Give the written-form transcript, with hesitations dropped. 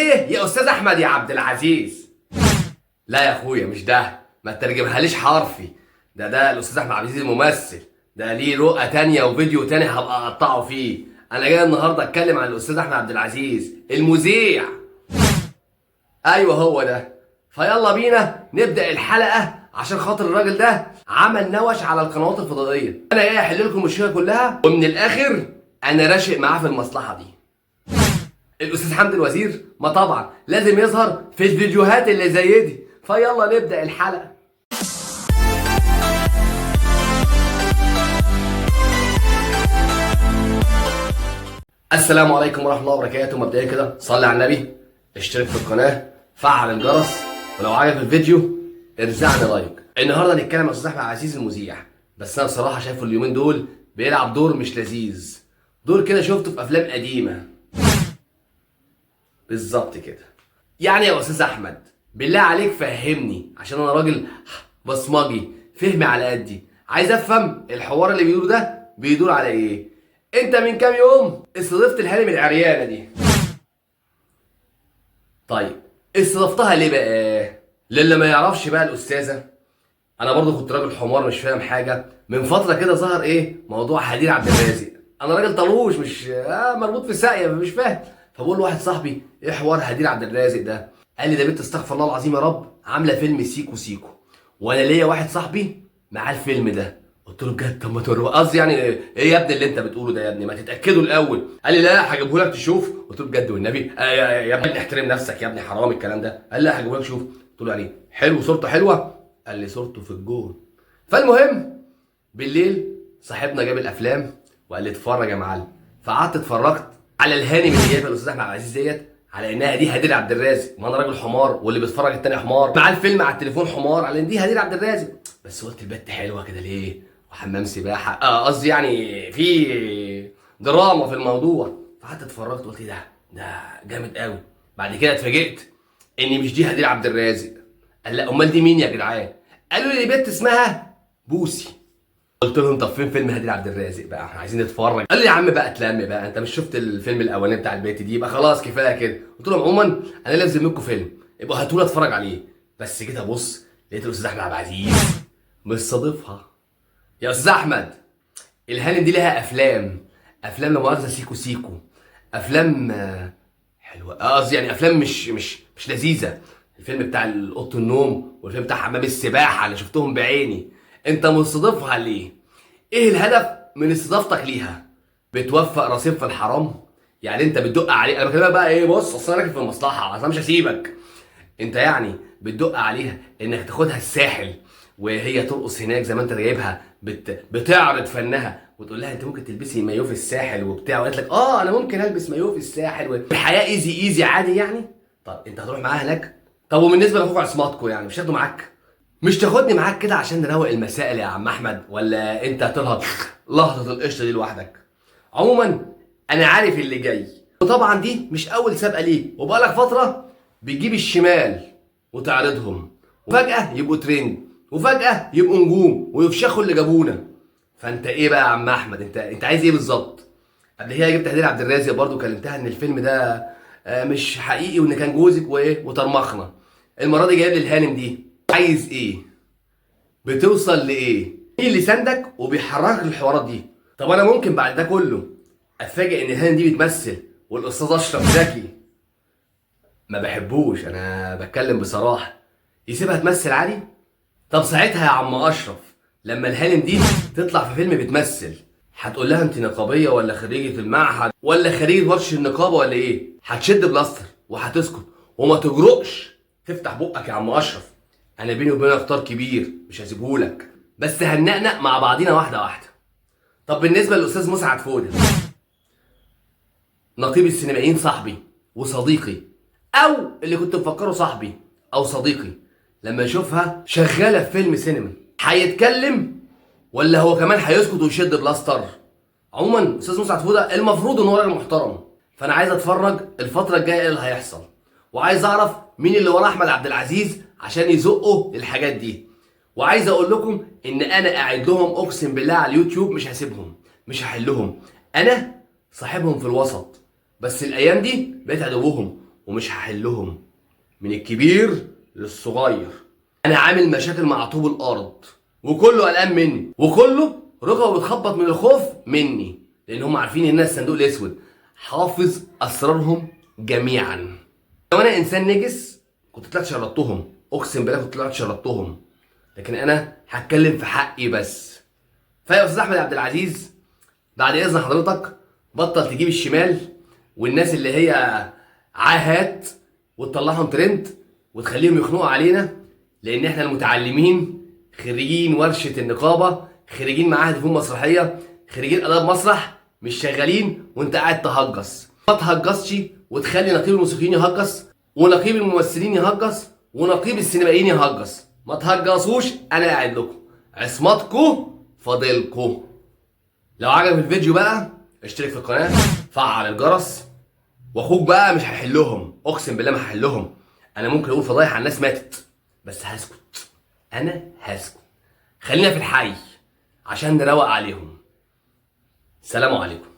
ايه يا استاذ احمد يا عبد العزيز؟ لا يا اخويا مش ده، ما تترجمهاليش حرفي. ده الاستاذ احمد عبد العزيز الممثل، ده ليه رؤى تانية وفيديو تاني هبقى اقطعه فيه. انا جاي النهارده اتكلم عن الاستاذ احمد عبد العزيز المذيع. ايوه هو ده. فيلا بينا نبدا الحلقة عشان خاطر الراجل ده عمل نوش على القنوات الفضائية. انا جاي احل لكم المشكلة كلها، ومن الاخر انا راشق معاه في المصلحة دي. الاستاذ حمدي الوزير ما طبعا لازم يظهر في الفيديوهات اللي زي دي. فيلا نبدا الحلقة. السلام عليكم ورحمة الله وبركاته. مبدئيا كده صلي على النبي، اشترك في القناة، فعل الجرس، ولو عجبك الفيديو ارزعني like. النهارده هنتكلم عن الاستاذ احمد عزيز المذيع، بس انا بصراحة شايفه اليومين دول بيلعب دور مش لذيذ، دور كده شفته في افلام قديمة بالظبط كده. يعني يا استاذ احمد بالله عليك فهمني، عشان انا راجل بصمجي فهمي على قدي، عايز افهم الحوار اللي بيدور ده بيدور على ايه. انت من كام يوم استضفت الهانم العريانه دي، طيب استضفتها ليه بقى؟ للي ما يعرفش بقى الاستاذة، انا برضو كنت راجل حمار مش فاهم حاجة. من فترة كده ظهر ايه موضوع هدير عبد الرازق. انا راجل طلوش مش مربوط في ساقيه مش فاهم. فبقول لواحد صاحبي ايه حوار هدير عبد الرازق ده؟ قال لي ده بنت استغفر الله العظيم يا رب عامله فيلم سيكو سيكو، وانا ليا واحد صاحبي معاه الفيلم ده. قلت له بجد؟ طب ما توريه، قصدي يعني ايه يا ابني اللي انت بتقوله ده يا ابني، ما تتاكدوا الاول. قال لي لا هجيبه لك تشوف. قلت له بجد والنبي يا ابني احترم نفسك يا ابني، حرام الكلام ده. قال لي لا هجيبه لك شوف. قلت له يعني حلو، صورته حلوة؟ قال لي صورته في الجون. فالمهم بالليل صاحبنا جاب الافلام وقال لي اتفرج يا معلم. فقعدت اتفرجت على الهانم اللي جايبها الاستاذ احمد عبد العزيز ديت على انها دي هدير عبد الرازق، ما انا راجل حمار واللي بيتفرج التاني حمار، مع الفيلم على التليفون حمار على ان دي هدير عبد الرازق. بس قلت البت حلوة كده ليه؟ وحمام سباحة، قصدي يعني في دراما في الموضوع. فقعدت اتفرجت قلت ده جامد قوي. بعد كده اتفاجئت ان مش دي هدير عبد الرازق. قال لا امال دي مين يا جدعان؟ قالوا لي بنت اسمها بوسي. قلت لهم طب فين فيلم هدير عبد الرازق بقى، احنا عايزين نتفرج. قال لي يا عم بقى اتلم بقى، انت مش شفت الفيلم الاولاني بتاع البيت دي، يبقى خلاص كفاية كده. قلت لهم عموما انا لازم منكم فيلم، يبقى هاتوا لي اتفرج عليه. بس كده بص لقيت الاستاذ احمد عبد العزيز مستضيفها. يا استاذ احمد الهانم دي لها افلام، افلام لا مؤاخذة سيكو سيكو، افلام حلوة، قصدي يعني افلام مش لذيذة. الفيلم بتاع اوضة النوم والفيلم بتاع حمام السباحة اللي شفتهم بعيني. انت مستضيفها ليه؟ ايه الهدف من استضافتك ليها؟ بتوفق رصيف في الحرام؟ يعني انت بتدق عليه؟ انا بكلمك بقى ايه، بص اصل انا راكب في المصلحة، اصل انا مش هسيبك. انت يعني بتدق عليها انك تاخدها الساحل وهي ترقص هناك زي ما انت جايبها بتعرض فنها، وتقول لها انت ممكن تلبسي مايو في الساحل وبتاع، وقالت لك انا ممكن البس مايو في الساحل والحياة easy easy عادي يعني. طب انت هتروح معاها هناك؟ طب وبالنسبة لاخوك عصمتكو يعني مش هتاخده معاك؟ مش تاخدني معاك كده عشان نروق المسائل يا عم احمد، ولا انت هتلهط لهطه القشطه دي لوحدك؟ عموما انا عارف اللي جاي، وطبعا دي مش اول سابقه ليك، وبقالك فترة بتجيب الشمال وتعرضهم، وفجاة يبقوا ترند، وفجاة يبقوا نجوم ويفشخوا اللي جابونا. فانت ايه بقى يا عم احمد، انت عايز ايه بالظبط؟ قبل كده جبت هدير عبد الرازق برضو كلمتها ان الفيلم ده مش حقيقي وان كان جوزك وايه وطرمخنا. المرة دي جايب لي الهانم دي، عايز ايه؟ بتوصل لايه؟ مين اللي ساندك وبيحركك الحوارات دي؟ طب انا ممكن بعد ده كله اتفاجئ ان الهانم دي بتمثل والاستاذ اشرف زكي ما بحبوش، انا بتكلم بصراحة، يسيبها تمثل عادي؟ طب ساعتها يا عم اشرف لما الهانم دي تطلع في فيلم بتمثل هتقول لها انت نقابيه ولا خريجة المعهد ولا خريجة ورش النقابة ولا ايه؟ هتشد بلاستر وهتسكت وما تجرؤش تفتح بقك يا عم اشرف. انا بيني وبينك اختار كبير مش هسيبهولك، بس هننقنق مع بعضينا واحدة واحدة. طب بالنسبة للاستاذ مسعد فوده نقيب السينمائيين، صاحبي وصديقي، او اللي كنت مفكرة صاحبي او صديقي، لما يشوفها شغالة في فيلم سينما هيتكلم ولا هو كمان هيسكت ويشد بلاستر؟ عموما استاذ مسعد فوده المفروض ان هو راجل محترم، فانا عايز اتفرج الفترة الجاية ايه اللي هيحصل، وعايز اعرف مين اللي ورا احمد عبد العزيز عشان يزقه للحاجات دي. وعايز اقول لكم ان انا قاعد لهم اقسم بالله على اليوتيوب، مش هسيبهم، مش هحلهم، انا صاحبهم في الوسط، بس الايام دي بقيت عدوهم. ومش هحلهم، من الكبير للصغير. انا عامل مشاكل مع طوب الارض وكله قلقان مني، وكله ركبه بتخبط من الخوف مني، لان هم عارفين ان انا الصندوق الاسود حافظ اسرارهم جميعا. لو انا انسان نجس كنت طلعت شردتهم، اقسم بالله كنت طلعت شردتهم، لكن انا هتكلم في حقي بس. فيا استاذ احمد عبد العزيز، بعد اذن حضرتك بطل تجيب الشمال والناس اللي هي عاهات وتطلعهم ترند وتخليهم يخنقوا علينا، لان احنا المتعلمين خريجين ورشه النقابة، خريجين معاهد فنون مسرحية، خريجين اداب مسرح، مش شغالين وانت قاعد تهجص. ما تهجصش وتخلي نقيب الموسيقيين يهجص، ونقيب الممثلين يهجص، ونقيب السينمائيين يهجص. ما تهجصوش، انا قاعد لكم، عصمتكم فاضلكم. لو عجبك الفيديو بقى اشترك في القناة، فعل الجرس، واخوك بقى مش هحلهم، اقسم بالله ما هحلهم. انا ممكن اقول فضايح على الناس ماتت، بس هسكت، انا هسكت. خلينا في الحي عشان نروق عليهم. سلام عليكم.